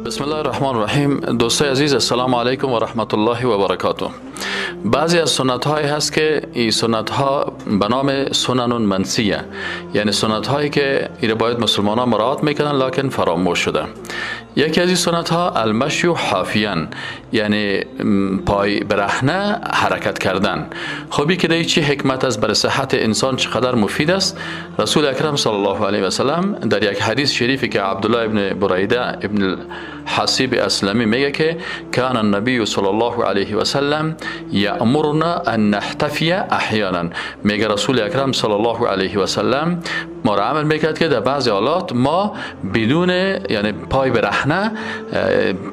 بسم الله الرحمن الرحیم. دوستای عزیز، السلام علیکم و رحمت الله و برکاته. بعضی از سنت های هست که این سنت ها به نام سنن منسیه، یعنی سنت هایی که ایره باید مسلمان ها مراعات میکنن لکن فراموش شده. یکی از این سنت ها المشی حافیان، یعنی پای برهنه حرکت کردن. خب که در چی حکمت است، برای صحت انسان چقدر مفید است. رسول اکرم صلی الله علیه و سلم در یک حدیث شریفی که عبدالله ابن بریده ابن حسیب اسلمی میگه که کان النبی صلی الله علیه و سلم یأمرنا ان نحتفی احیانا، میگه رسول اکرم صلی الله علیه و سلم ما را عمل میکرد که در بعضی حالات ما بدون، یعنی پای برهنه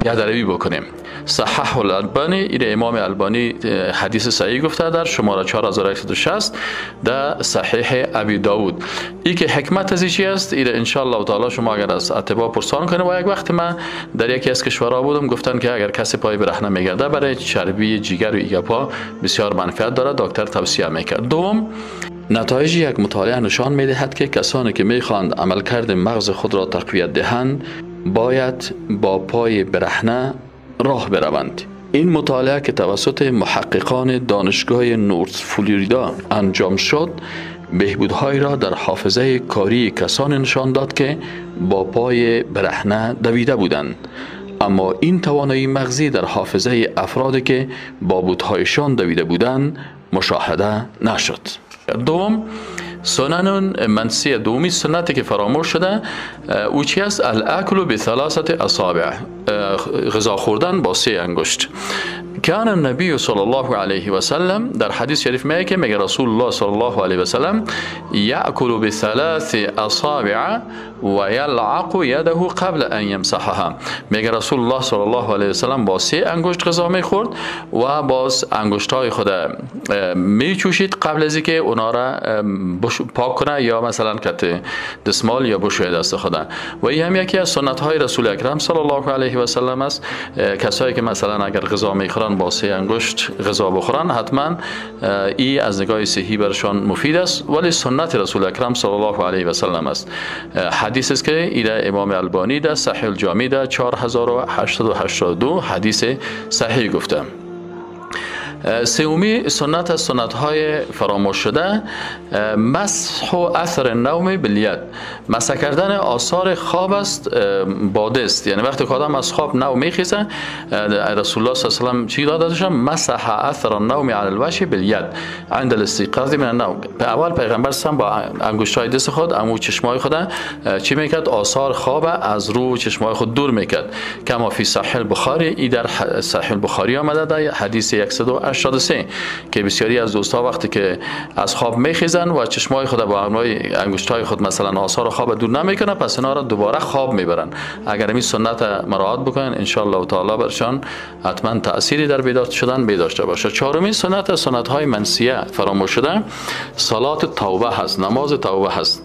پیاده روی بکنیم. صحح الالبانی، این امام البانی حدیث صحیح گفته در شماره 4160 در صحیح ابی داود. ای که حکمت از چی است، این ان شاء الله تعالی شما اگر از اطبا پرسان کنید. و یک وقت من در یکی از کشورها بودم، گفتن که اگر کسی پای برهنه میگرده برای چربی جگر و ایگپا بسیار منفعت داره، دکتر توصیه میکرد. دوم، نتایج یک مطالعه نشان میدهد که کسانی که میخواهند عملکرد مغز خود را تقویت دهند باید با پای برهنه راه بروند. این مطالعه که توسط محققان دانشگاه نورث فلوریدا انجام شد، بهبودهایی را در حافظه کاری کسان نشان داد که با پای برهنه دویده بودند. اما این توانایی مغزی در حافظه افرادی که با بوتهایشان دویده بودند مشاهده نشد. دوم، سنن منسیه، دومی سنتی که فراموش شده او چی است؟ الاکل بثلاثه اصابع، غذا خوردن با سه انگشت. کان النبی صلی الله علیه و سلم در حدیث شریف میگه که میگه رسول الله صلی الله علیه و سلم یاکل بثلاث اصابع و یلعق یده قبل ان یمسحها. میگه رسول الله صلی الله علیه و سلم با سه انگشت غذا میخورد و باز انگشت‌های خود میچوشید قبل از اینکه اونا را پاک کنه یا مثلا کت دستمال یا بشوید دست خود. و این هم یکی از سنت های رسول اکرم صلی الله علیه و سلم است. کسایی که مثلا اگر غذا میخورن با سه انگشت غذا بخورن، حتما ای از نگاه صحی برشان مفید است، ولی سنت رسول اکرم صلی الله علیه و سلم است. حدیث است که ایره امام البانی در صحیح الجامع در 4882 حدیث صحیح گفته. سومی سنت از سنت های فراموش شده، مسح و اثر النوم بالید، مسح کردن آثار خواب است با دست. یعنی وقتی که آدم از خواب نو میخیزه، رسول الله صلی الله علیه و سلم چی داده داشتن؟ مسح اثر النوم علی الوجه بالید عند الاستيقاظ من النوم. اول پیغمبر سم با انگشت‌های دست خود امو چشمای خود چی میکرد؟ آثار خواب از رو چشمای خود دور میکرد. کما فی صحیح البخاری، ای در صحیح البخاری آمده در حدیث 183 که بسیاری از دوستها وقتی که از خواب میخیزن و چشمای خود با انگشت‌های خود مثلا آثار خواب دور نمیکنه، پس اینا را دوباره خواب میبرن. اگر این سنت مراعات بکنن ان شاء الله تعالی برشان حتما تأثیری در بیدار شدن بیداشته باشه. چهارمین سنت، سنت های منسیه فراموش شده، صلات توبه هست، نماز توبه هست.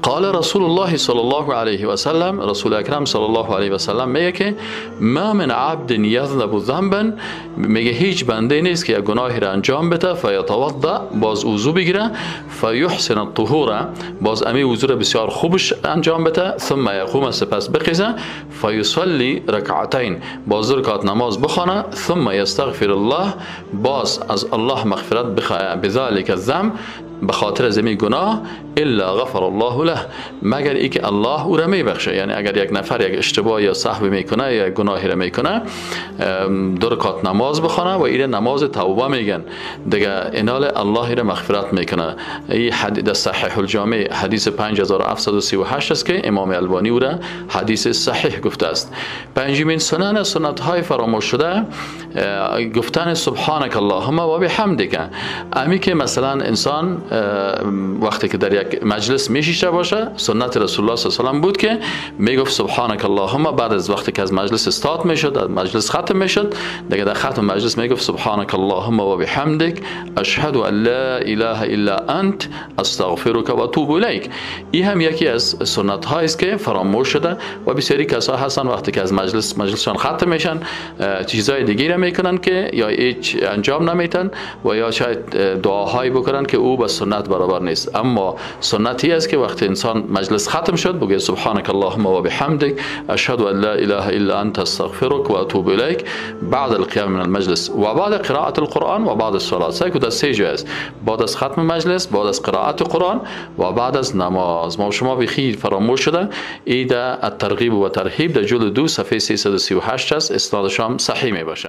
قال رسول الله صلی الله علیه و سلم، رسول اکرم صلی الله علیه و سلم میگه که ما من عبد یذنب ذنبا، میگه هیچ بنده نیست که یک گناهی را انجام بده، فیتوضا، باز وضو بگیره، فیحسن الطهور، باز امی وضو را بسیار خوبش انجام بده، ثم یقوم، سپس بخیزه، فیصلی رکعتین، باز رکعت نماز بخوانه، ثم یستغفر الله، باز از الله مغفرت بخواه، بذلک الذنب، به خاطر از این گناه، الا غفر الله له، مگر ای که الله او را میبخشه. یعنی اگر یک نفر یک اشتباه یا سهو میکنه یا گناهی را میکنه، دو رکعت نماز بخونه و این نماز توبه میگن دیگه، انال الله را مغفرت میکنه. این حدیث صحیح الجامع حدیث 5738 است که امام البانی او را حدیث صحیح گفته است. پنجمین سنن، سنت های فراموش شده، گفتن سبحانک اللهم و بحمدک. امی که مثلا انسان وقتی که در یک مجلس میشیشته باشه، سنت رسول الله صلی الله علیه و سلم بود که میگفت سبحانك اللهم. بعد از وقتی که از مجلس استاد میشد، از مجلس ختم میشد، دیگه در ختم مجلس میگفت سبحانك اللهم و بحمدک اشهد ان لا اله الا انت استغفرك و اتوب الیک. این هم یکی از سنت هایی است که فراموش شده و بسیاری کسا هستن وقتی که از مجلسشان ختم میشن چیزای دیگه را میکنن که یا هیچ انجام نمیتن و یا شاید دعاهایی بکنن که او به سنت برابر نیست. اما سنتی است که وقتی انسان مجلس ختم شد بگه سبحانك اللهم و بحمدک اشهد ان لا اله الا انت استغفرك و اتوب الیک بعد القیام من المجلس و بعد قرائت القرآن و بعد الصلاة. سعی در سه جای است، بعد از ختم مجلس، بعد از قرائت قرآن و بعد از نماز. ما شما بخیر فراموش شده. ای در الترغیب و ترهیب در جلد 2 صفحه 338 است، اسنادش هم صحیح می باشه.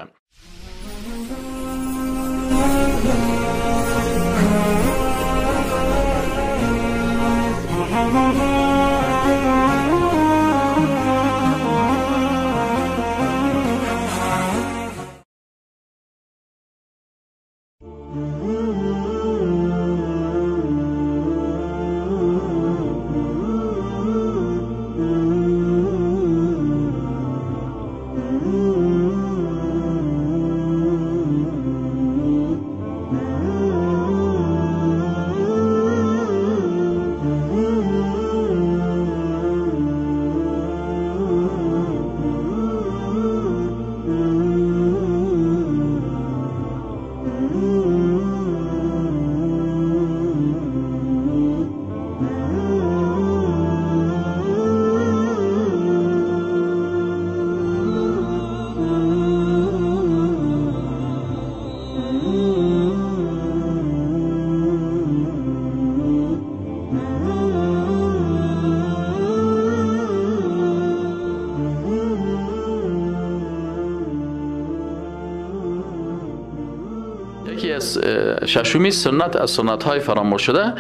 یکی از ششمی سنت از سنت های فراموش شده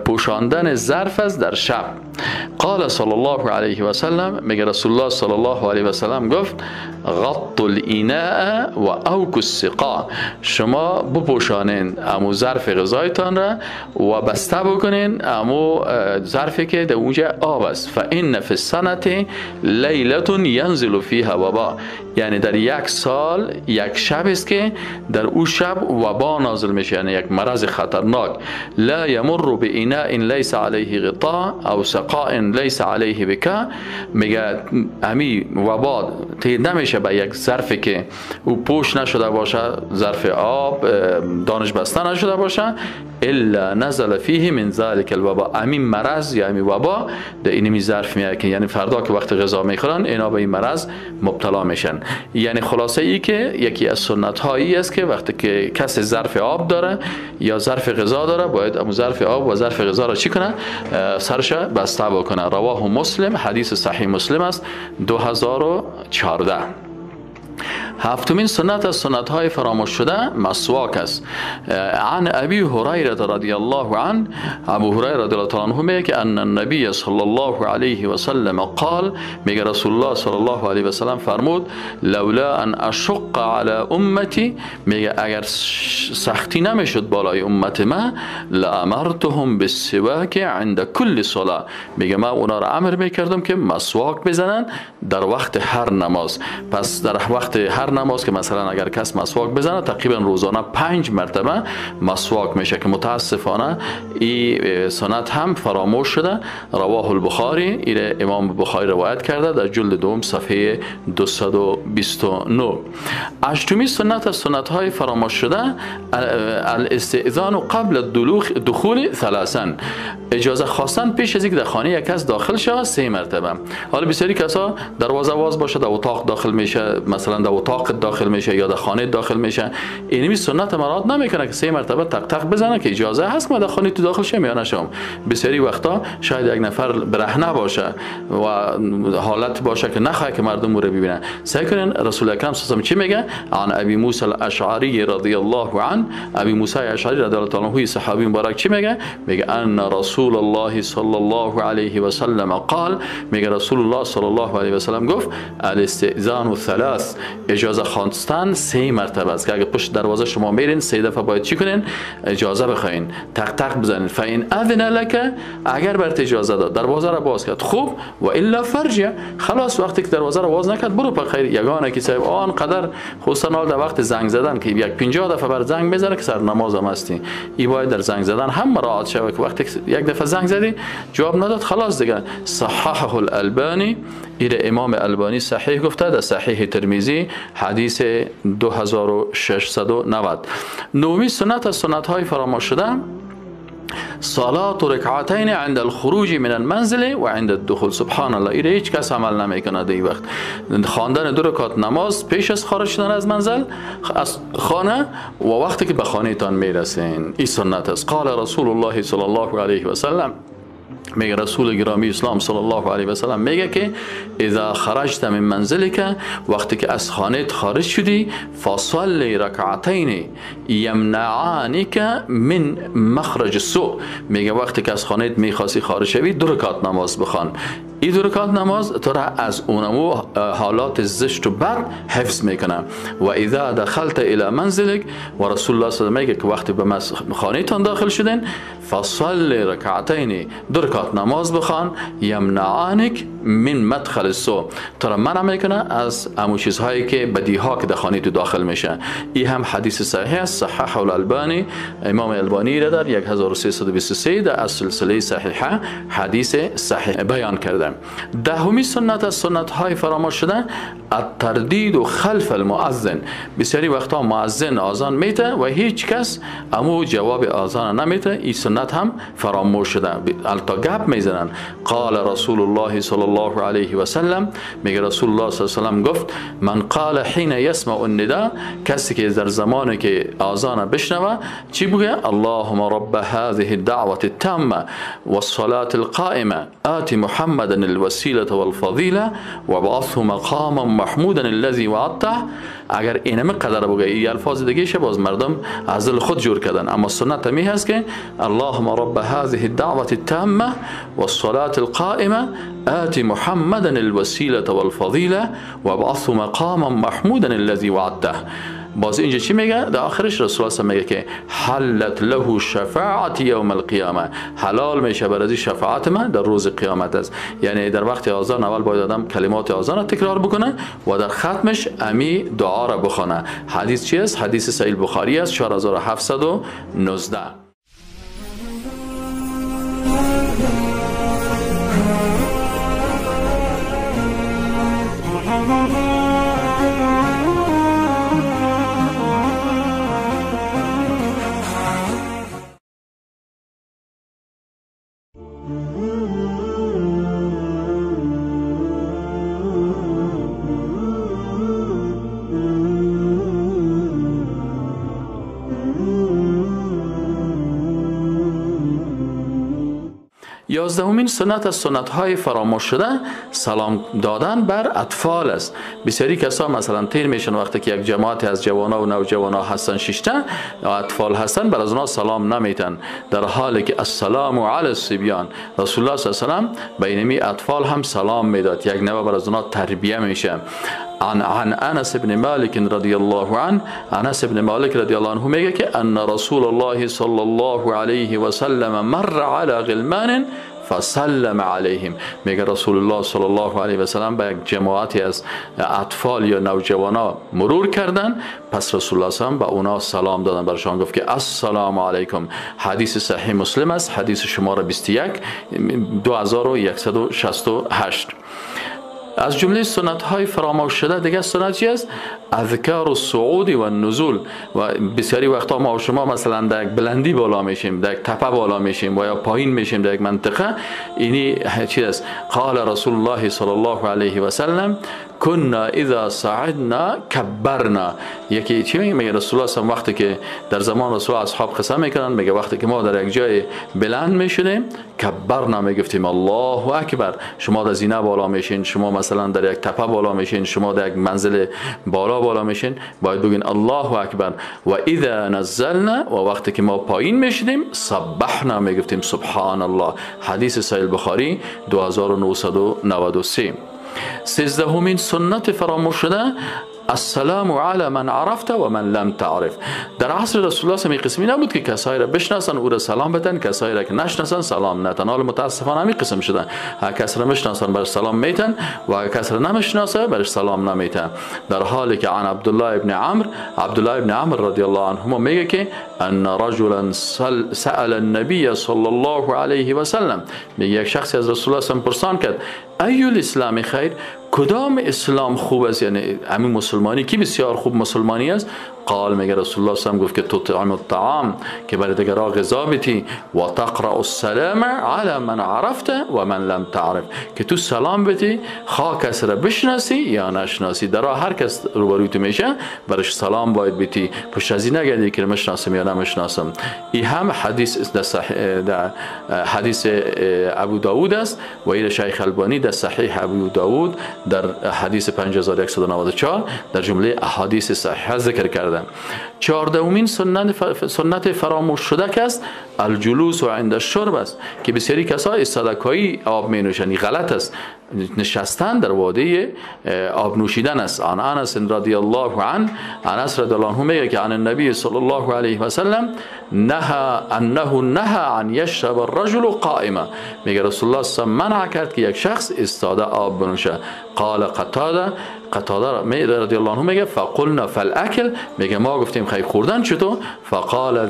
پوشاندن ظرف است در شب. قال صلی الله علیه و سلم، میگه رسول الله صلی الله علیه و سلم گفت غط الاناء و اوک السقا، شما بپوشانین امو ظرف غذایتان را و بسته بکنین امو ظرفی که در اونجا آب است. فان فی السنه لیله ینزل فیها وبا، یعنی در یک سال یک شب است که در او شب وبا نازل میشه، یعنی یک مرض خطرناک. لا یمر باناء لیس علیه غطاء او سقاء لیس علیه بکا، میگه امی وبا تیر نمیشه به یک ظرفی که او پوش نشده باشه، ظرف آب دانش بسته نشده باشه، الا نزل فیه من ذلك الوبا، امی مرض یا امی وبا در اینمی ظرف میاد که یعنی فردا که وقت غذا میخورن اینا به این مرض مبتلا میشن. یعنی خلاصه ای که یکی از سنت هایی است که وقتی که کسی ظرف آب داره یا ظرف غذا داره باید امو ظرف آب و ظرف غذا را چی کنه؟ سرش بسته بکنه. رواه مسلم، حدیث صحیح مسلم است 2014. هفتمین سنت از سنت های فراموش شده مسواک است. عن ابی هریره رضی الله عنه، ابو هریره رضی الله عنه میگه که ان النبی صلی الله علیه و سلم قال، میگه رسول الله صلی الله علیه و سلم فرمود لولا ان اشق علی امتی، میگه اگر سختی نمیشد بالای امت ما لامرتهم بالسواک عند کل صلاه، میگه ما اونا را امر میکردم که مسواک بزنن در وقت هر نماز. پس در وقت هر نماز که مثلا اگر کس مسواک بزنه تقریبا روزانه 5 مرتبه مسواک میشه که متاسفانه این سنت هم فراموش شده. رواه البخاری، این امام بخاری روایت کرده در جلد دوم صفحه 229. هشتمین سنت از سنت های فراموش شده الاستئذان قبل دخول ثلاثا، اجازه خواستن پیش از اینکه در خانه یک کس داخل شود 3 مرتبه. حالا بسیاری کسا دروازه باز باشه در اتاق داخل میشه، مثلا در اتاق داخل میشه یا در خانه داخل میشه، اینمی سنت مراد نمیکنه که 3 مرتبه تق تق بزنه که اجازه هست که من در خانه تو داخل شم یا نشم. بسیاری وقتا شاید یک نفر برهنه باشه و حالت باشه که نخواد که مردم او رو ببینن. سعی کنین رسول اکرم صلی الله علیه و چی میگه؟ عن ابی موسی الاشعری رضی الله عنه، ابی موسی اشعری رضی الله عنه صحابی مبارک چی میگه؟ میگه ان رسول الله صلی الله علیه و سلم قال، میگه رسول الله صلی الله علیه و سلم گفت الاستئذان ثلاث، اجازه اجازه خواستن 3 مرتبه است که اگه پشت دروازه شما میرین 3 دفعه باید چی کنین؟ اجازه بخواین، تق تق بزنین. فإن اذن لك، اگر برات اجازه داد دروازه را باز کرد خوب، و الا فرجع، خلاص وقتی که دروازه را باز نکرد برو په خیر. یگانه که صاحب آن قدر خصوصا در وقت زنگ زدن که یک 50 دفعه بر زنگ میزنه که سر نماز هم هستی، ای باید در زنگ زدن هم مراعات شود که وقتی یک دفعه زنگ زدی جواب نداد خلاص دیگه. صححه الالبانی، ایره امام البانی صحیح گفته در صحیح ترمذی حدیث 2690. نومی سنت از سنت های فراموش شده صلاة رکعتین عند الخروج من المنزل و عند الدخول. سبحان الله، ایره هیچ کس عمل نمیکنه در این وقت. خواندن 2 رکعت نماز پیش از خارج شدن از منزل، از خانه، و وقتی که به خانه تان میرسین، این سنت است. قال رسول الله صلی الله علیه و سلم، میگه رسول گرامی اسلام صلی الله علیه و سلم میگه که اذا خرجت من منزلک، وقتی که از خانه خارج شدی، فصلی رکعتین یمنعانک من مخرج السوء. میگه وقتی که از خانه میخواستی خارج شوی 2 رکعت نماز بخوان. این 2 رکعت نماز تو را از اونمو حالات زشت و بد حفظ میکنه. و اذا دخلت الى منزلک، و رسول الله صلی الله علیه و میگه که وقتی به خانه تان داخل شدین، فصلی رکعتین، 2 رکعت نماز بخوان، یمنعانک من مدخل السوء، تو را منع میکنه از امو چیزهایی که بدیها که در خانه تو داخل میشه. این هم حدیث صحیح است، صححه الالبانی، امام البانی را در 1323 در از سلسله صحیحه حدیث صحیح بیان کرده. دهمی سنت از سنت های فراموش شده التردید و خلف المؤذن. بسیاری وقتا مؤذن آذان میته و هیچ کس امو جواب آذان نمیته، این سنت هم فراموش شده، التا گپ میزنن. قال رسول الله صلی الله علیه و سلم، میگه رسول الله صلی الله علیه و سلم گفت من قال حين يسمع النداء، کسی که در زمانی که آذان بشنوه چی بگه؟ اللهم رب هذه الدعوة التامة والصلاة القائمة آت محمدا الوسيلة والفضيلة وابعثه مقاما محمودا الذي وعدته. اگر اینم قدر بگه، این الفاظ دیگه شه باز مردم از دل خود جور کردن، اما سنت می هست که اللهم رب هذه الدعوة التامة والصلاة القائمة آت محمدا الوسيلة والفضيلة وابعثه مقاما محمودا الذي وعدته. باز اینجا چی میگه؟ در آخرش رسول الله میگه که حلت له شفاعت یوم القیامه، حلال میشه بر از شفاعت من در روز قیامت است. یعنی در وقت آذان اول باید آدم کلمات آذان را تکرار بکنه و در ختمش امی دعا را بخونه. حدیث چی است؟ حدیث صحیح بخاری است 4719. یازدهمین سنت از سنت‌های فراموش شده سلام دادن بر اطفال است. بسیاری کسا مثلا تیر میشن وقتی که یک جماعت از جوانا و نوجوانا هستن، ششته اطفال هستن، بر از اونا سلام نمیتن، در حالی که السلام علی الصبیان، رسول الله صلی الله علیه و سلم به اینمی اطفال هم سلام میداد، یک نوع بر از اونا تربیه میشه. عن انس بن مالک رضی الله عنه، انس بن مالک رضی الله عنه میگه که ان رسول الله صلی الله علیه و سلم مر علی غلمان فسلم علیهم. میگه رسول الله صلی الله علیه و سلم به یک جماعتی از اطفال یا نوجوانا مرور کردن، پس رسول الله صلی الله علیه و سلم به اونا سلام دادن، برشان گفت که السلام علیکم. حدیث صحیح مسلم است، حدیث شماره 21 2168. از جمله سنت های فراموش شده دیگه سنت چی است؟ اذکار الصعود و النزول. و بسیاری وقتا ما و شما مثلا در یک بلندی بالا میشیم، در یک تپه بالا میشیم و یا پایین میشیم در یک منطقه، اینی چی است؟ قال رسول الله صلی الله علیه و سلم كنا اذا صعدنا کبرنا. یکی چی میگه؟ میگه رسول الله صلی وقتی که در زمان رسول اصحاب قسم میکنن، میگه وقتی که ما در یک جای بلند میشدیم کبرنا، میگفتیم الله اکبر. شما در زینه بالا میشین، شما مثلا در یک تپه بالا میشین، شما در یک منزل بالا بالا میشین، باید بگین الله اکبر. و اذا نزلنا، و وقتی که ما پایین میشدیم سبحنا، میگفتیم سبحان الله. حدیث صحیح بخاری 2993. سیزدهمین سنت فراموش شده السلام علی من عرفت و من لم تعرف. در عصر رسول الله این قسمی نبود که کسایی را بشناسن او را سلام بدن، کسایی را که نشناسن سلام ندن. حالا متاسفانه همین قسم شدن، هر کس را میشناسن برش سلام میتن و هر کس را نمیشناسه برش سلام نمیتن. در حالی که عن عبدالله ابن عمرو، عبدالله ابن عمرو رضی الله عنهما میگه که ان رجلا سأل النبی صلی الله علیه و سلم، میگه یک شخصی از رسول الله پرسان کرد ای الاسلام خیر، کدام اسلام خوب است، یعنی همین مسلمانی کی بسیار خوب مسلمانی است؟ قال، میگه رسول الله صلی الله علیه و گفت که تطعم الطعام، که برای دیگران غذا بدی، و تقرأ السلام علی من عرفت و من لم تعرف، که تو سلام بدی خواه کس را بشناسی یا نشناسی. در هر کس روبروی تو میشه برش سلام باید بدی، پشت از این نگردی که مشناسم یا نمشناسم. این هم حدیث در حدیث ابو داود است و این شیخ البانی در صحیح ابو داود در حدیث 5194 در جمله احادیث صحیحه ذکر کرده. چهاردهمین سنت فراموش شده که است الجلوس عند الشرب است، که بسیاری کسا استادکایی آب می نوشند. غلط است، نشستن در وادی آب نوشیدن است. عن انس رضی الله عنه، انس رضی الله عنه میگه که عن النبی صلی الله علیه و سلم نهى انه نهى عن یشرب الرجل قائما، میگه رسول الله صلی الله علیه و منع کرد که یک شخص استاده آب بنوشه. قال قتاده، قتاده رضی الله عنه میگه فقلنا فالاکل، میگه ما گفتیم خیلی خوردن چطور؟ فقال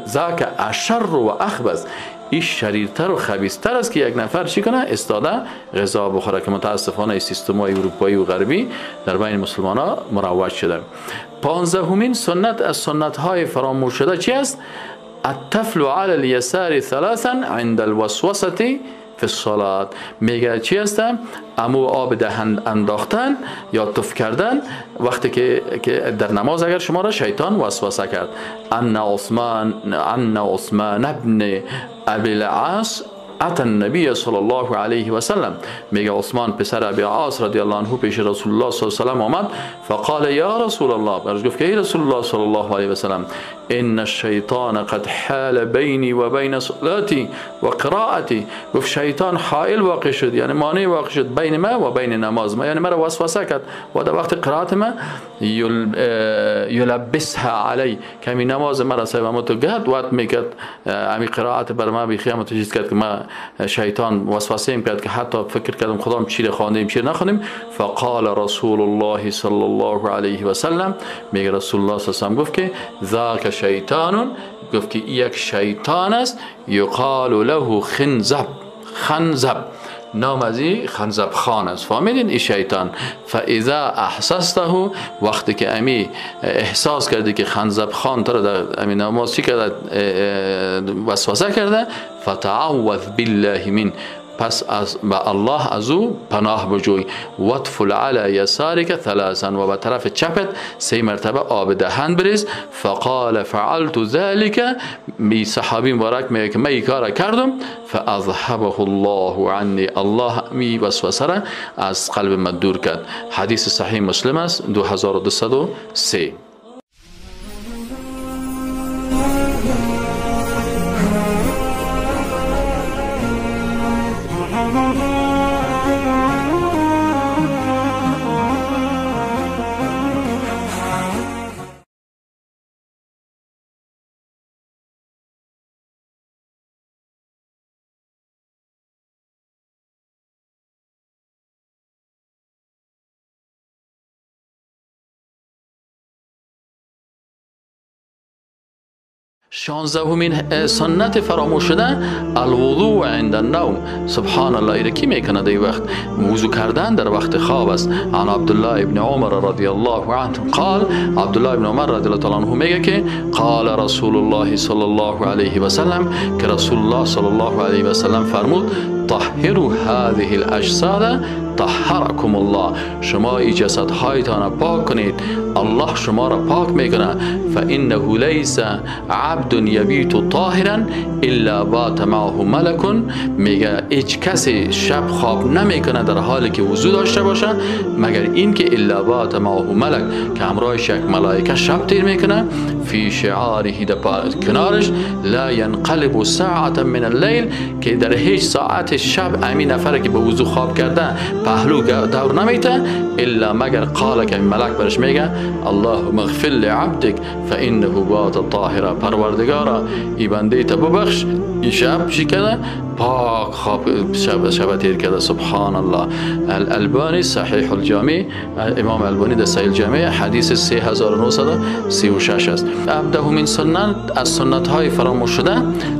ذاک اشر و اخبث، این شریرتر و خبیثتر است که یک نفر چی کنه؟ استاده غذا بخوره، که متاسفانه سیستم های اروپایی و غربی در بین مسلمان ها مروج شده. 15مین سنت از سنت های فراموش شده چی است؟ التفل علی الیسار ثلاثا عند الوسوسه فی الصلاة. میگه چی است؟ امو آب دهن انداختن یا تف کردن وقتی که در نماز اگر شما را شیطان وسوسه کرد. ان عثمان ابن ابی العاص اتى النبی صلی الله علیه و سلم، میگه عثمان پسر ابی عاص رضی الله عنه پیش رسول الله صلی الله علیه و سلم آمد. فقال یا رسول الله، برش گفت که ای رسول الله صلی الله علیه و سلم ان الشیطان قد حال بینی و بین صلاتی و قرائتی، گفت شیطان حائل واقع شد، یعنی مانع واقع شد بین ما و بین نماز ما، یعنی مرا وسوسه کرد و در وقت قرائت ما یلبسها علی، کمی نماز مرا سبب ما تو گد وقت میکرد، امی قرائت بر ما بیخی هم چیز کرد که ما شیطان وسوسه کرد که حتی فکر کردم خدام چی خواندیم چی نخوندیم. فقال رسول الله صلی الله علیه و سلم، میگه رسول الله صلی الله علیه و سلم گفت که ذاک شیطان، گفت که یک شیطان است، یقال له خنزب، خنزب نام از این خنزب خان است. فهمیدین؟ این شیطان فاذا احسسته، وقتی که امی احساس کردی که خنزب خان تو را در امی نماز چی کرده، وسوسه کرده، فتعوذ بالله من، پس از به الله از او پناه بجوی. وطفل علی یسارک ثلاثا، و به طرف چپت 3 مرتبه آب دهن بریز. فقال فعلت ذلك، می صحابی مبارک میگه که من این کار کردم. فاذهبه الله عنی، الله می وسوسه را از قلب من دور کرد. حدیث صحیح مسلم است 2203. شانزدهمین سنت فراموش شده الوضوء عند النوم. سبحان الله، ایره کی میکنه در وقت وضو کردن در وقت خواب است. عن عبدالله ابن عمر رضی الله عنه قال، عبدالله ابن عمر رضی الله تعالی عنه میگه که قال رسول الله صلی الله علیه و سلم، که رسول الله صلی الله علیه و سلم فرمود طهروا هذه الاجساد طهرکم الله، شما ای جسدهایتان پاک کنید، الله شما را پاک میکنه. فانه لیس عبد یبیت طاهرا الا بات معه ملک، میگه هیچ کسی شب خواب نمیکنه در حالی که وضو داشته باشه مگر اینکه الا بات معه ملک، که همراهش یک ملائکه شب تیر میکنه. فی شعاره، در کنارش، لا ینقلب ساعة من اللیل، که در هیچ ساعت شب امی نفره که به وضو خواب کرده پهلو دور نمیته الا مگر قال که ملک برش میگه اللهم اغفر لعبدک فانه بات طاهرا، پروردگارا ای بنده تا ببخش این شب چی کرده؟ پاک خواب شب تیر کرده. سبحان الله. الالبانی صحیح الجامع، امام البانی در صحیح الجامع حدیث 3936 است. هفدهمین سنت از سنت های فراموش شده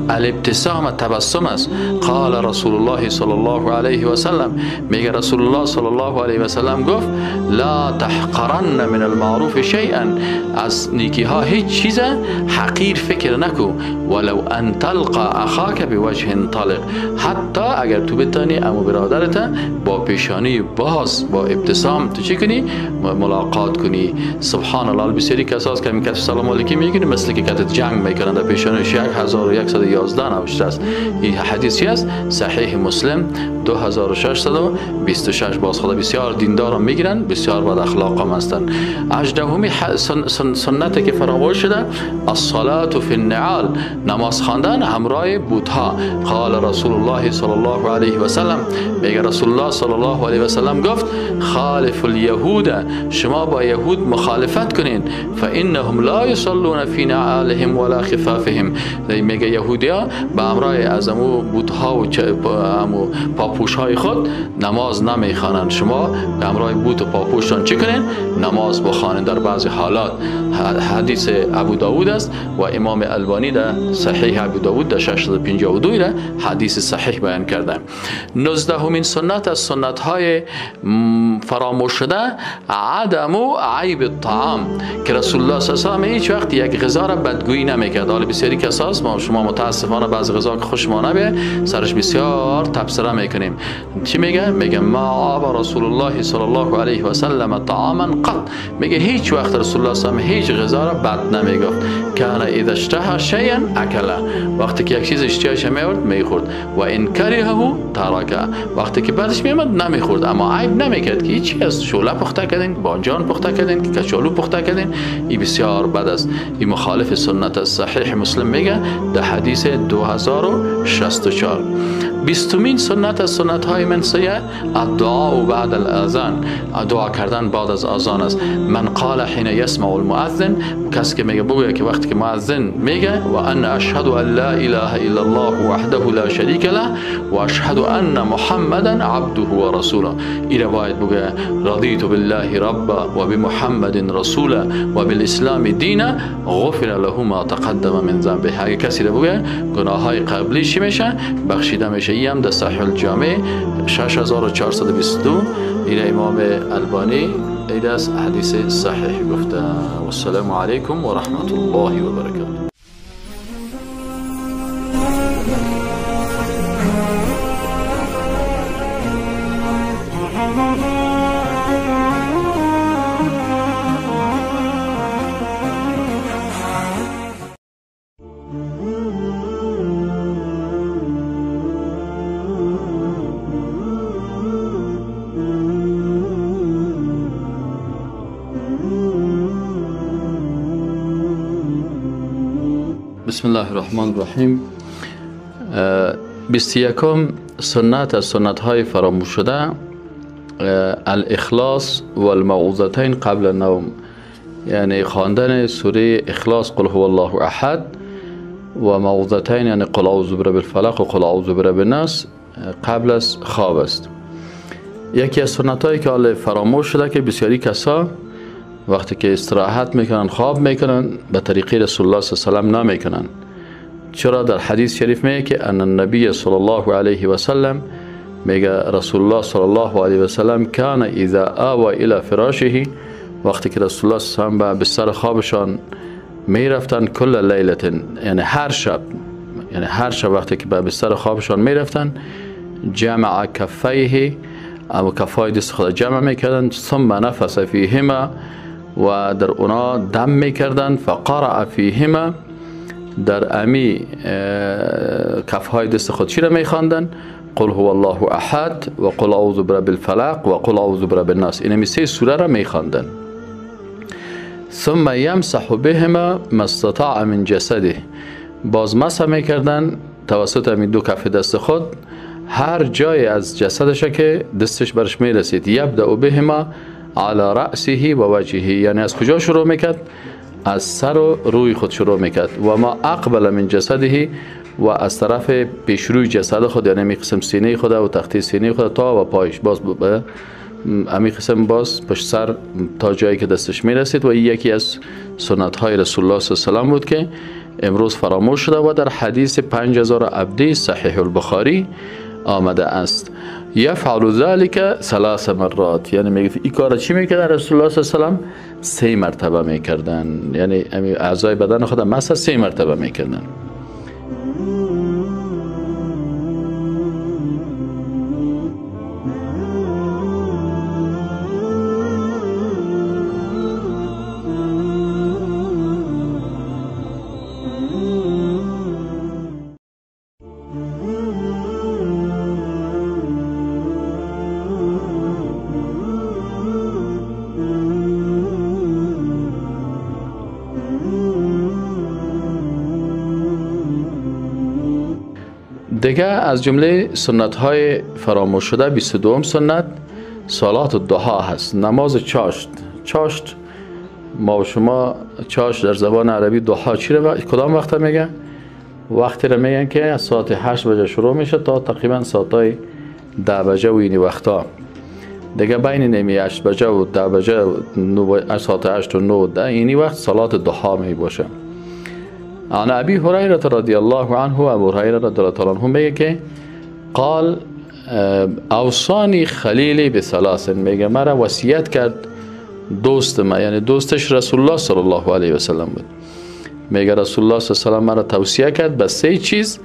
الابتسام تبسم است. قال رسول الله صلی الله علیه و سلم، میگه رسول الله صلی الله علیه و سلم گفت لا تحقرن من المعروف شیئا، از نیکی ها هیچ چیز حقیر فکر نکو، ولو ان تلقى اخاک بوجه طلق، حتی اگر تو بتانی امو برادرت با پیشانی باز با ابتسام تو چی کنی؟ ملاقات کنی. سبحان الله. بسیاری کساست که میگه سلام علیکم میگن مثل که کتت جنگ میکنن در پیشانیش 1111 نوشته است. این حدیث چی است؟ صحیح مسلم 2626. باز خدا بسیار دیندار میگیرن، بسیار بد اخلاق هم هستن. هجدهمی سنت که فراموش شده الصلاة فی النعال، نماز خواندن همراه بوتها. قال رسول الله صلی الله علیه و سلم، میگه رسول الله صلی الله علیه و سلم گفت خالف اليهود، شما با یهود مخالفت کنین، فانهم لا یصلون فی نعالهم ولا خفافهم. میگه یهودیا به همراه از امو بوتها و امو پاپوش های خود نماز نمیخوانند، شما به همراه بوت و پاپوشتان چی کنین؟ نماز بخوانین. در بعضی حالات حدیث ابو داود است و امام البانی در صحیح ابو داود در 652 را حدیث صحیح بیان کرده. 19مین سنت از سنت های فراموش شده عدم عیب الطعام، که رسول الله صلی الله علیه و سلم هیچ وقت یک غذا را بدگویی نمیکرد. حالا بسیاری کساست ما شما متاسفانه بعضی غذا که خوش ما نبیه سرش بسیار تبصره میکنیم. چی میگه؟ میگه ما عاب رسول الله صلی الله علیه و سلم طعاما قط، میگه هیچ وقت رسول الله صلی الله علیه و هیچ غذا را بد نمیگفت. کان اذا اشتهى شیئا اکله، وقتی که یک چیز اشتهاش میورد میخورد، و ان کرهه ترکه، وقتی که بعدش میامد نمیخورد، اما عیب نمیکرد که چی است، شوله پخته کردین، بانجان پخته کردین، کچالو پخته کردین، این بسیار بد است، این مخالف سنت است. صحیح مسلم میگه در حدیث 2064. 20مین سنت از سنت های منسیه الدعاء بعد الاذان، دعا کردن بعد از اذان است. من قال حين يسمع المؤذن، کسی که میگه بگویه که وقتی که مؤذن میگه و ان اشهد ان لا اله الا الله وحده لا شریک له و اشهد ان محمدا عبده و رسوله، این باید بگه رضیت بالله ربا و بمحمد رسولا و بالاسلام دینا غفر له ما تقدم من ذنبه. اگه کسی رو بگه گناه های قبلی چی میشه؟ بخشیده میشه. این هم در صحیح الجامع 6422 این امام البانی این از حدیث صحیح گفته. و السلام علیکم و رحمت الله و برکاته. بسم الله الرحمن الرحیم. 21 سنت از سنت های فراموش شده الاخلاص و الموعظتین قبل النوم، یعنی خواندن سوره اخلاص قل هو الله احد و موعظتین یعنی قل اعوذ برب الفلق و قل اعوذ برب الناس قبل از خواب است. یکی از سنت هایی که حال فراموش شده که بسیاری کسا وقتی که استراحت میکنن خواب میکنن به طریقه رسول الله صلی الله علیه و سلم نمیکنن. چرا؟ در حدیث شریف میگه که ان النبی صلی الله علیه و سلم، میگه رسول الله صلی الله علیه و سلم کان اذا آوى الى فراشه، وقتی که رسول الله صلی الله علیه و سلم به بستر خوابشان میرفتن کل لیلت، یعنی هر شب، یعنی هر شب وقتی که به بستر خوابشان میرفتن جمع کفیه، اما کفای دست خود جمع میکردن، ثم نفس فیهما، و در اونا دم میکردن، فقرأ فیهما، در امی کفهای دست خود چی را میخواندن؟ قل هو الله احد و قل اعوذ برب الفلق و قل اعوذ برب الناس. این سه سوره را میخواندن. ثم یمسح بهما ما استطاع من جسده، باز مسح میکردن توسط امی دو کف دست خود هر جای از جسدش که دستش برش میرسید. یبدأ بهما علی رأسه و وجهه، یعنی از کجا شروع میکرد؟ از سر و روی خود شروع میکرد. و ما اقبل من جسده، و از طرف پیشروی جسد خود، یعنی می قسم سینه خود و تختی سینه خود تا و پایش، باز امی قسم باز پشت سر تا جایی که دستش میرسید. و این یکی از سنت های رسول الله صلی الله علیه و سلم بود که امروز فراموش شده و در حدیث 5000 صحیح البخاری آمده است. یفعل ذلك ثلاث مرات، یعنی میگه این کار چی میکردن رسول الله صلی الله علیه و سلم؟ 3 مرتبه میکردن، یعنی اعضای بدن خود مسح 3 مرتبه میکردن. دیگه از جمله سنت های فراموش شده 22 سنت صلات الضحا هست، نماز چاشت. چاشت ما و شما چاشت در زبان عربی ضحا چی رو کدام وقت میگن؟ وقتی رو میگن که از ساعت 8 بجه شروع میشه تا تقریبا ساعت 10 بجه و اینی وقتا. دیگه بین نمی 8 بجه و 10 بجه و ساعت 8 و 9 و 10 اینی وقت صلات ضحا می باشه. عن ابی هریره رضی الله عنه، ابو هریره رضی الله عنه میگه که قال اوصانی خلیلی بثلاث، میگه مرا وصیت کرد دوست ما، یعنی دوستش رسول الله صلی الله علیه و سلم بود. میگه رسول الله صلی الله علیه و سلم مرا توصیه کرد به 3 چیز،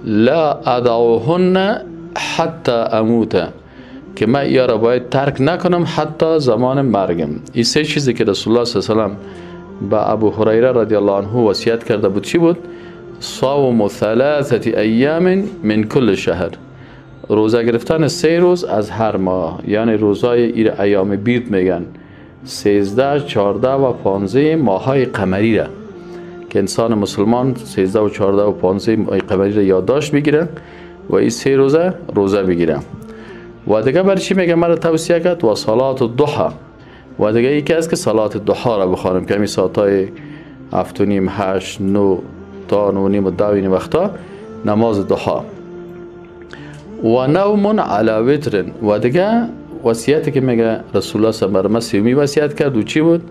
لا ادعوهن حتی اموت، که من یا را باید ترک نکنم حتی زمان مرگم. این 3 چیزی که رسول الله صلی الله علیه و سلم به ابو هریره رضی الله عنه وصیت کرده بود چی بود؟ صوم 3 ایام من کل شهر، روزه گرفتن 3 روز از هر ماه، یعنی روزای ایر ایام بید میگن، 13، 14 و 15 ماهای قمری را که انسان مسلمان 13 و 14 و 15 ماه قمری را یادداشت بگیره و این 3 روزه روزه بگیره. و دیگه برای چی میگه مرا توصیه کرد؟ و صلات الضحی، و دیگه یکی از که صلات الضحا را بخوانم که همین ساعتای 7:30، 8، 9 تا 9:30 و 10 این وقتا نماز ضحا. و نوم علی وتر، و دیگه وصیتی که میگه رسول الله صلی الله علیه و سلم وصیت کرد و چی بود؟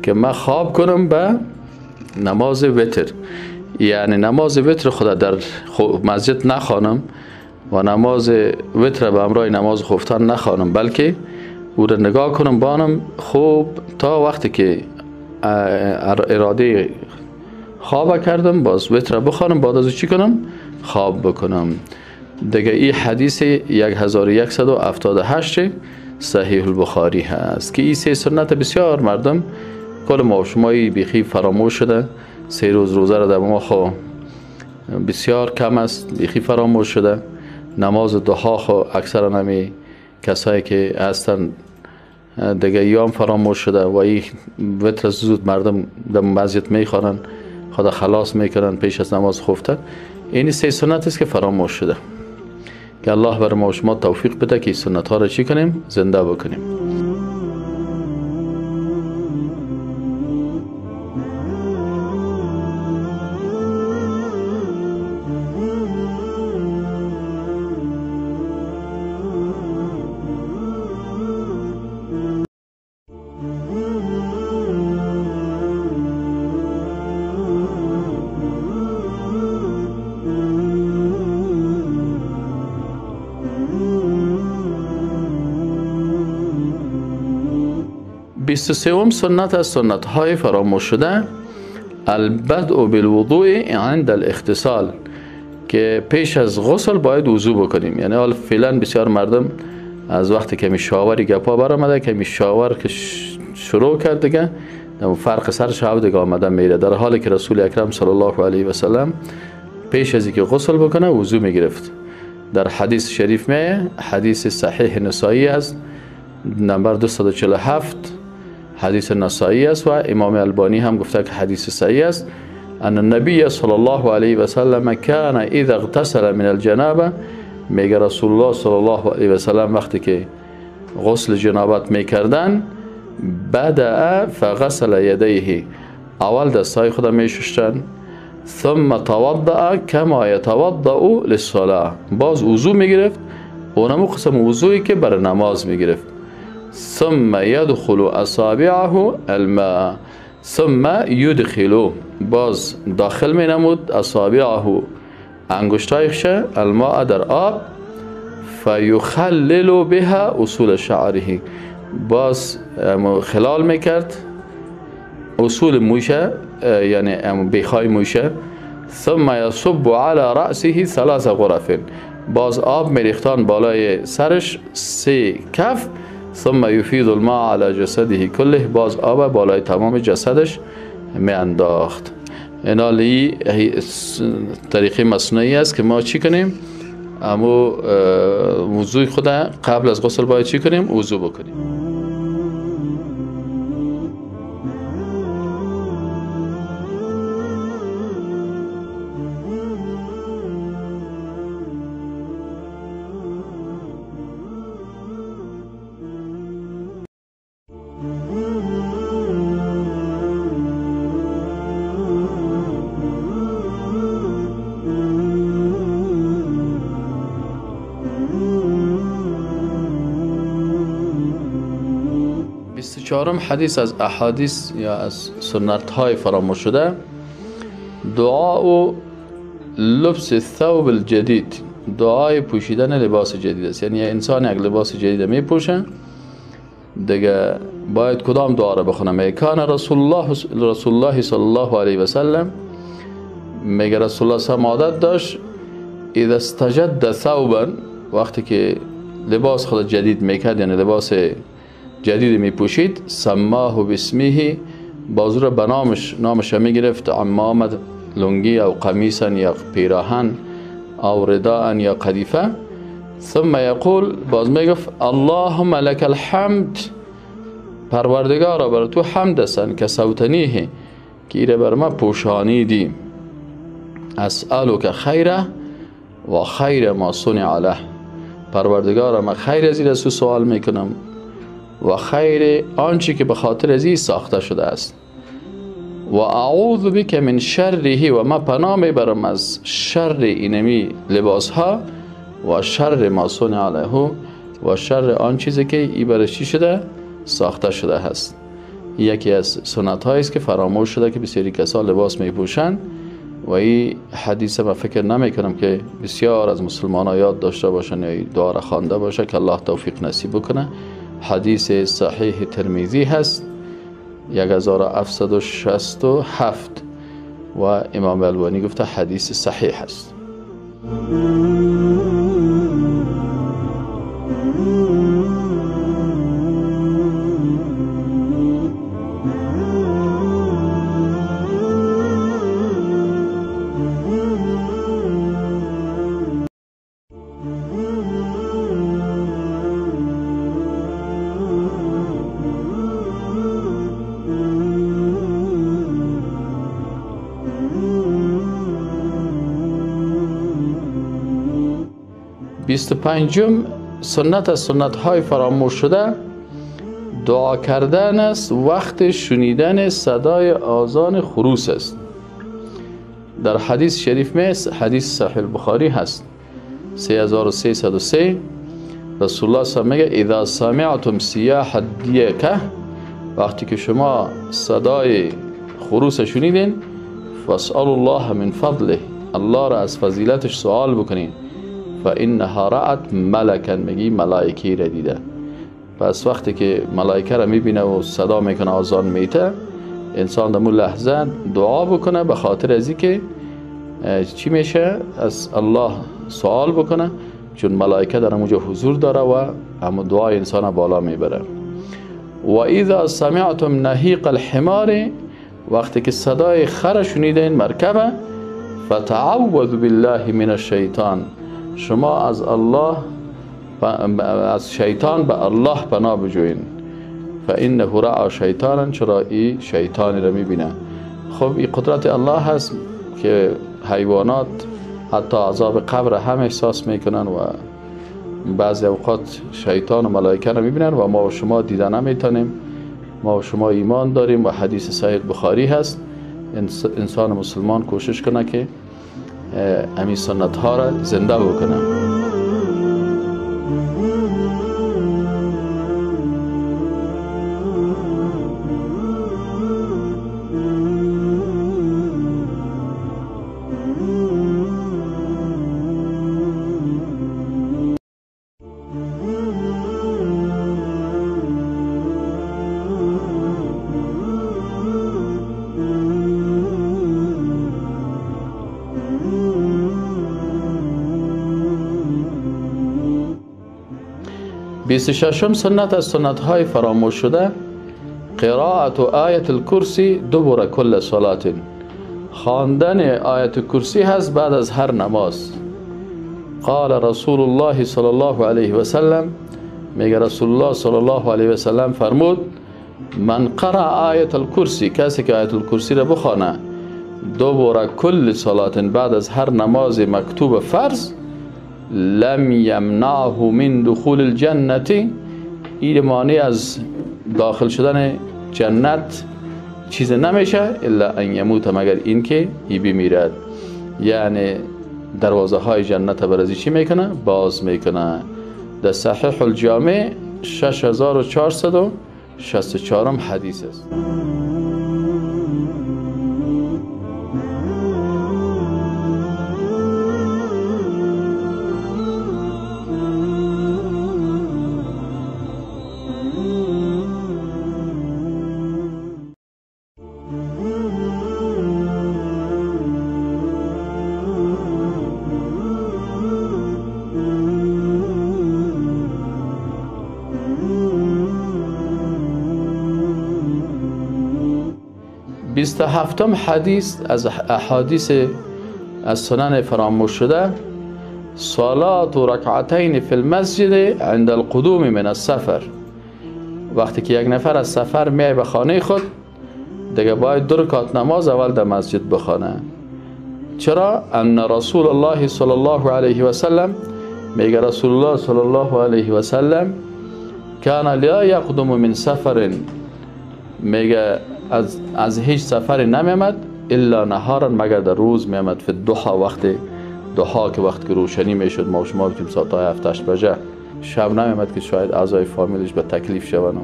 که من خواب کنم به نماز وتر، یعنی نماز وتر خدا در مسجد نخوانم و نماز وتر به همراه نماز خفتن نخوانم، بلکه او را نگاه کنم بانم خوب تا وقتی که اراده خواب کردم باز وتر بخوانم، بعد از چی کنم؟ خواب بکنم. دیگه این حدیث 1178 صحیح البخاری هست که این 3 سنت بسیار مردم کل ما و شمایی بیخی فراموش شده. 3 روز روزه را در ما خو بسیار کم است، بیخی فراموش شده. نماز ضحا خو اکثرا همی کسایی که هستن دیگه یام فراموش شده و این وتر زود مردم در مسجد میخوانن، خدا خلاص میکنن پیش از نماز خفتن. این 3 سنت است که فراموش شده که الله بر ما و شما توفیق بده که این سنت ها را چی کنیم؟ زنده بکنیم. بیست و سوم سنت از سنت های فراموش شده البدء بالوضوء عند الاغتسال، که پیش از غسل باید وضو بکنیم. یعنی حال فعلا بسیار مردم از وقتی که می شاوری گپا برآمده که می شاور که شروع کرد دیگه فرق سر شب دیگه آمده میره، در حالی که رسول اکرم صلی الله علیه و سلم پیش از اینکه غسل بکنه وضو میگرفت. در حدیث شریف می حدیث صحیح نسائی است نمبر 247 حدیث نسائی است و امام البانی هم گفته که حدیث صحیح است. ان النبی صلی الله علیه و سلم کان اذا اغتسل من الجنابه، میگه رسول الله صلی الله علیه و سلم وقتی که غسل جنابت میکردن، بدأ فغسل یدیه، اول دستای خود میشستن، ثم توضأ کما یتوضأ للصلاة، باز وضو میگرفت، اونمو قسم وضویی که بر نماز میگرفت. ثم يدخل اصابعه الماء، ثم يدخل، باز داخل می نمود اصابعه انگشتایش الماء در آب، فیخلل بها اصول شعره، باز خلال میکرد اصول موشه، یعنی بیخای موشه. ثم يصب على رأسه ثلاث غرف، باز آب میریختان بالای سرش 3 کف. ثم يفيض الماء على جسده كله، باز آب بالای تمام جسدش می انداخت. اینالی طریقه مصنوعی است که ما چی کنیم؟ امو وضوی خود قبل از غسل باید چی کنیم؟ وضو بکنیم. چهارم حدیث از احادیث یا از سنت های فراموش شده، دعا و لبس ثوب الجدید، دعای پوشیدن لباس جدید است. یعنی انسان یک لباس جدید می پوشه دیگه باید کدام دعا را بخونه؟ کان رسول الله صلی الله علیه و سلم، میگه رسول الله صلی عادت داشت اذا استجد ثوبا، وقتی که لباس خود جدید میکرد، یعنی لباس جدید می پوشید، سماه باسمه، بازو را به نامش می گرفت، عمامه لنگی او قمیصا یا پیراهن او رداء یا قدیفه. ثم یقول، باز می گفت اللهم لك الحمد، پروردگارا بر تو حمد است که سوتنیه، که ایره بر ما پوشانیدی، اسألک خیره و خیر ما صنع له، پروردگارا من خیر از این سوال میکنم و خیر آنچه که به خاطر از این ساخته شده است، و اعوذ بک من شره، و ما پناه میبرم از شر اینمی لباس ها، و شر ما صنع له، و شر آن چیزی که ای برش چی شده ساخته شده هست. یکی از سنت هایی است که فراموش شده که بسیاری کسا لباس میپوشند و این حدیث من فکر نمی کنم که بسیار از مسلمان ها یاد داشته باشن یا دعا را خوانده باشه که الله توفیق نصیب بکنه. حدیث صحیح ترمذی هست 1767 و امام البانی گفته حدیث صحیح هست. بیست و پنجم سنت از سنت های فراموش شده، دعا کردن است وقت شنیدن صدای آذان خروس است. در حدیث شریف می، حدیث صحیح البخاری هست 3303، رسول الله صلی الله علیه و میگه اذا سمعتم سیاح الدیکه، وقتی که شما صدای خروس شنیدین، فاسألوا الله من فضله، الله را از فضیلتش سوال بکنین، فإنها رأت ملکا، میگی ملائکه را دیده. پس وقتی که ملائکه را میبینه و صدا میکنه آذان میته، انسان در اون لحظه دعا بکنه به خاطر از که چی میشه، از الله سوال بکنه، چون ملائکه در اونجا حضور داره و هم دعای انسان بالا میبره. و اذا سمعتم نهیق الحمار، وقتی که صدای خر شنیدین مرکبه، فتعوذ بالله من الشیطان، شما از الله از شیطان به الله پناه بجوین، فانه رأى شیطانا، چرا ای شیطانی را میبینه. خب این قدرت الله هست که حیوانات حتی عذاب قبر هم احساس میکنن و بعضی اوقات شیطان و ملائکه رو میبینن و ما و شما دیده نمیتونیم. ما و شما ایمان داریم و حدیث صحیح بخاری هست. انسان مسلمان کوشش کنه که همین سنت ها را زنده بکنه. بیست و ششم سنت از سنت های فراموش شده، قرائت آیت الکرسی دبر کل صلات. خواندن آیت کرسی هست بعد از هر نماز. قال رسول الله صلی الله علیه و سلم، میگه رسول الله صلی الله علیه و سلم فرمود من قرأ آیت الکرسی، کسی که آیت الکرسی را بخوانه دبر کل صلات، بعد از هر نماز مکتوب فرض، لم یمنعه من دخول الجنة، این مانع از داخل شدن جنت چیز نمیشه الا ان یموت، مگر اینکه ای بمیرد. یعنی دروازه های جنت برازی چی میکنه؟ باز میکنه. در صحیح الجامع 6464 حدیث است. بیست و هفتم حدیث از احادیث از سنن فراموش شده، صلات رکعتین فی المسجد عند القدوم من السفر. وقتی که یک نفر از سفر میای به خانه خود، دیگه باید دو رکعت نماز اول در مسجد بخوانه. چرا؟ ان رسول الله صلی الله علیه و سلم، میگه رسول الله صلی الله علیه و سلم کان لا یقدم من سفر، میگه از هیچ سفری نمیامد الا نهارا، مگر در روز میامد، فی الضحى، وقت ضحا که وقت که روشنی میشد، ما و شما بتیم ساعت های 7 8 بجه. شب نمیامد که شاید اعضای فامیلش به تکلیف شوند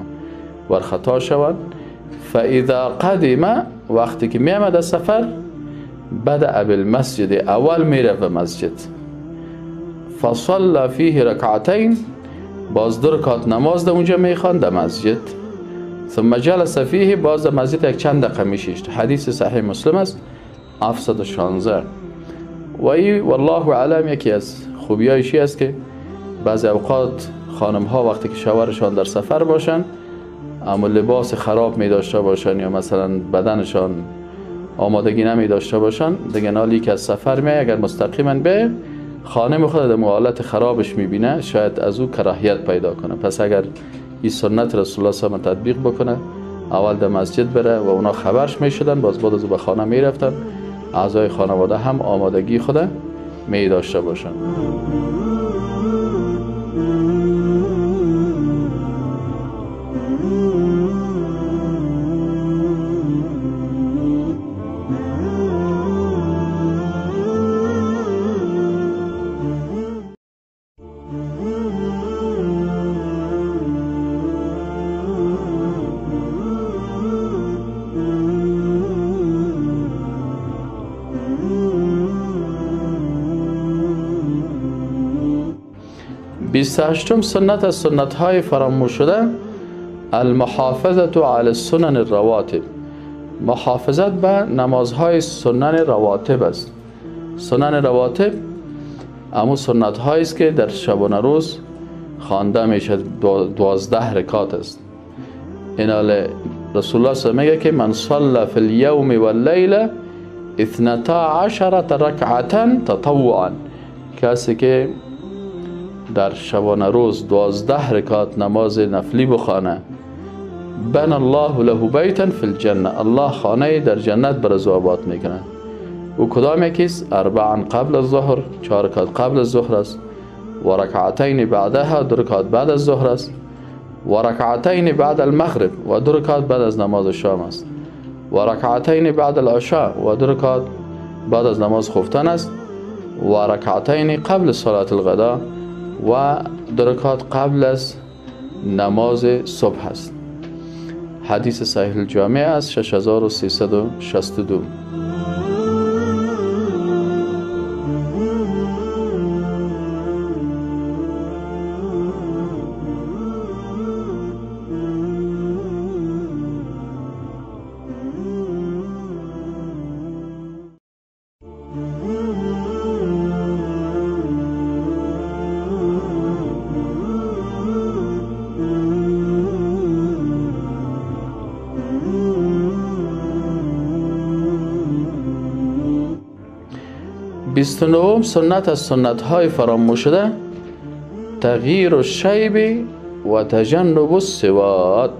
و ورخطا شوند. فاذا قدم، وقتی که میامد از سفر، بدأ بالمسجد، اول میره به مسجد، فصلى فیه رکعتین، باز دو رکعت نماز در اونجا میخواند در مسجد، ثم جلس فیه، باز در مسجد یک چند دقیقه میشیشت. حدیث صحیح مسلم است 716. و ای والله اعلم یکی از خوبیایش است که بعضی اوقات خانم ها وقتی که شوهرشان در سفر باشن، اما لباس خراب می داشته باشن یا مثلا بدنشان آمادگی نمی داشته باشن، دیگه نالی که از سفر می، اگر مستقیما به خانم خود در حالت خرابش میبینه، شاید از او کراهیت پیدا کنه. پس اگر این سنت رسول الله صلی الله علیه و تطبیق بکنه، اول در مسجد بره و اونا خبرش میشدن، باز بعد از او به خانه میرفتن، اعضای خانواده هم آمادگی خود می داشته باشن. بیست و هشتم سنت از سنت های فراموش شده، المحافظت علی السنن الرواتب. محافظت به نمازهای سنن رواتب است. سنن رواتب امو سنت هایی است که در شبانه روز خوانده میشه، 12 رکعت است. این رسول الله صلی الله علیه و میگه که من صلى فی اليوم واللیله 12 رکعه تطوعا، کسی که در شبانه روز 12 رکعت نماز نفلی بخوانه، بن الله له بیتا فی الجنه، الله خانه در جنت بر او آباد میکنه. او کدام یکیست؟ اربعا قبل الظهر، 4 رکعت قبل از ظهر است، و رکعتین بعدها، 2 رکعت بعد از ظهر است، و رکعتین بعد المغرب، و 2 رکعت بعد از نماز شام است، و رکعتین بعد العشاء، و 2 رکعت بعد از نماز خفتن است، و رکعتین قبل صلاة الغداء، و 2 رکعت قبل از نماز صبح است. حدیث صحیح الجامع است 6362. بیست و نهم سنت از سنت های فراموش شده تغییر الشیب و تجنب السواد.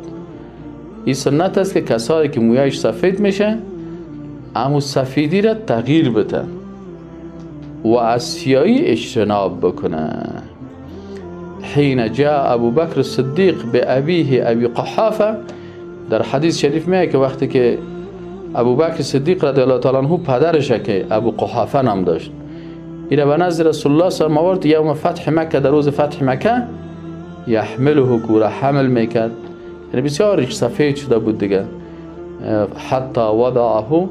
این سنت است که کسایی که مویش سفید میشه امو سفیدی را تغییر بده و از سیاهی اجتناب بکنه. حین جاء ابو بکر الصدیق به ابیه ابی قحافه، در حدیث شریف میگه که وقتی که ابو بکر صدیق رضی الله تعالی عنه پدرش که ابو قحافه نام داشت، ایره به نزد رسول الله صلی الله علیه و آورد یوم فتح مکه، در روز فتح مکه، یحمله کوره حمل میکرد، یعنی بسیار سفید شده بود دیگه، حتی وضعه،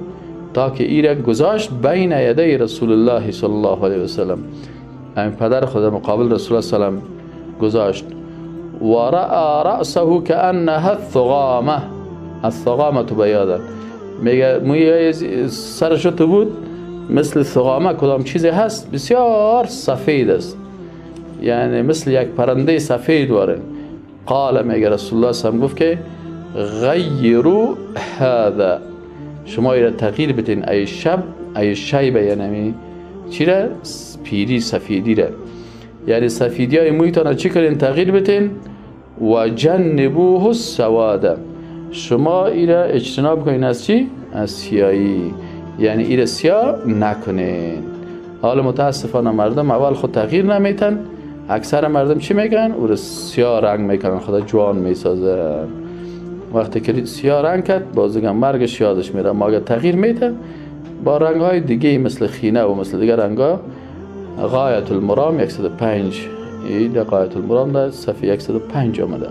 تا که ایره گذاشت بین یدی رسول الله صلی الله علیه و سلم، این پدر خود مقابل رسول الله صلی الله علیه و سلم گذاشت. و رأى رأسه كأنها الثغامه، الثغامه بیادا، میگه موی سرش تو بود مثل ثغامه، کدام چیزی هست بسیار سفید است، یعنی مثل یک پرنده سفید واره. قال، میگه رسول الله صلی الله علیه و گفت که غیروا هذا، شما ایره تغییر بدین، ای شب ای شیبه، یعنی چی را؟ پیری سفیدی را، یعنی سفیدی های مویتان چی کنین؟ تغییر بدین. و جنبوه السواد، شما ایره اجتناب کنین از چی؟ از سیاهی، یعنی ایره سیاه نکنین. حالا متاسفانه مردم اول خود تغییر نمیتن، اکثر مردم چی میگن؟ او رو سیاه رنگ میکنن، خدا جوان میسازن. وقتی که سیاه رنگ کرد باز دیگه مرگش یادش میره. ما اگر تغییر میده با رنگ های دیگه مثل خینه و مثل دیگه رنگ ها، غایت المرام 105، این غایت المرام در صفحه 105 آمده.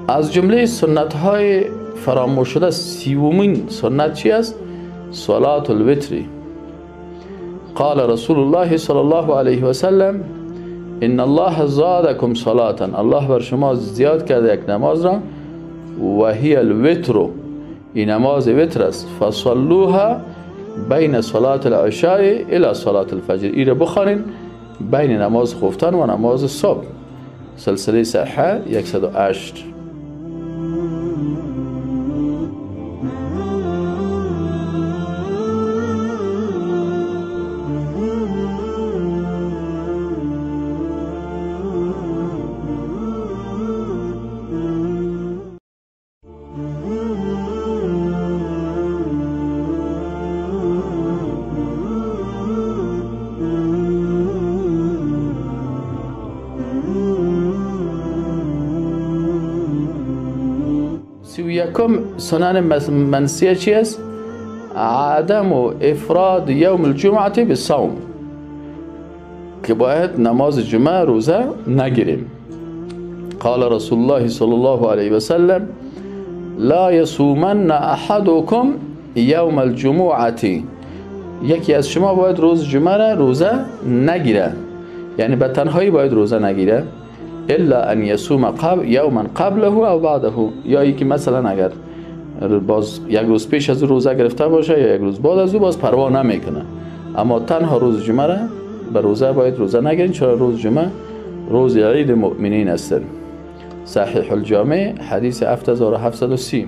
از جمله سنت های فراموش شده 30مین سنت چی است؟ صلاة الوتر. قال رسول الله صلی الله علیه و سلم ان الله زادکم صلاة، الله بر شما زیاد کرده یک نماز را، و هی الوتر، این نماز وتر است، فصلوها بین صلاة العشاء الى صلاة الفجر، این را بخوانین بین نماز خفتن و نماز صبح. سلسله صحیحه 108. یکم سنن منسیه چی است؟ عدم افراد یوم الجمعه بالصوم، که باید نماز جمعه روزه نگیریم. قال رسول الله صلی الله علیه و سلم لا یصومن احدکم یوم الجمعه، یکی از شما باید روز جمعه را روزه نگیره، یعنی به تنهایی باید روزه نگیره، الا ان یصوم قبل یوما قبله او بعده، یا یکی مثلا اگر باز یک روز پیش از روزه گرفته باشه یا یک روز بعد از او باز پروا نمیکنه. اما تنها روز جمعه را به روزه باید روزه نگیرین، چرا روز جمعه روز عید مؤمنین است. صحیح الجامع حدیث 7730.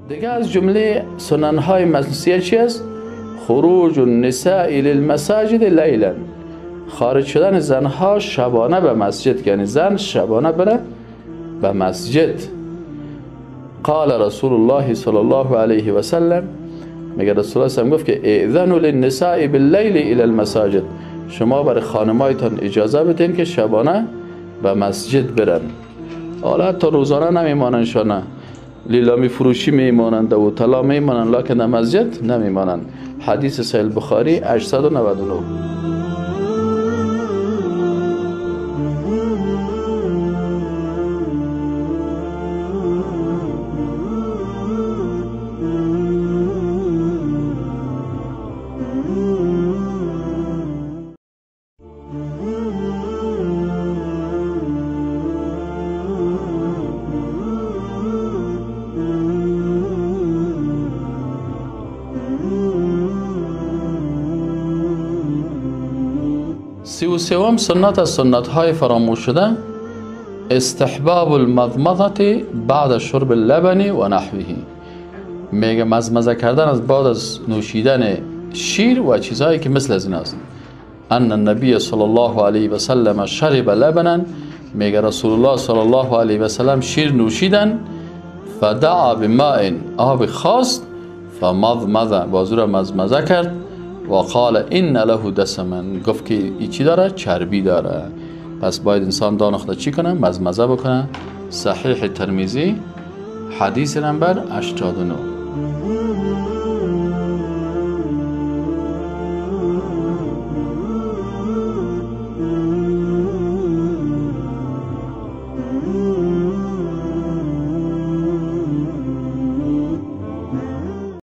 دیگه از جمله سنن‌های منسیه چی است؟ خروج النساء للمساجد لیلا، خارج شدن زنها شبانه به مسجد، یعنی زن شبانه بره به مسجد. قال رسول الله صلی الله علیه و سلم، میگه رسول الله صلی گفت که اذن للنساء باللیل الى المساجد، شما برای خانمایتان اجازه بدین که شبانه به مسجد برن. حالا تا روزانه نمیمانن، شانه لیلامی فروشی میمانند و طلا میمانند، لکن در مسجد نمیمانند. حدیث صحیح بخاری 899. 33 سنت از سنت های فراموش شده، استحباب المضمضه بعد شرب اللبن و نحوه. میگه مزمزه کردن از بعد از نوشیدن شیر و چیزهایی که مثل از این است. ان النبی صلی الله علیه و سلم شرب لبنا، میگه رسول الله صلی الله علیه و سلم شیر نوشیدن، فدعا بماء، آب خواست، فمضمضه، بازو را مزمزه کرد، و قال ان له دسما، گفت که ای چی داره؟ چربی داره. پس باید انسان دانخته چی کنه؟ مزمزه بکنه. صحیح ترمذی حدیث نمبر 89.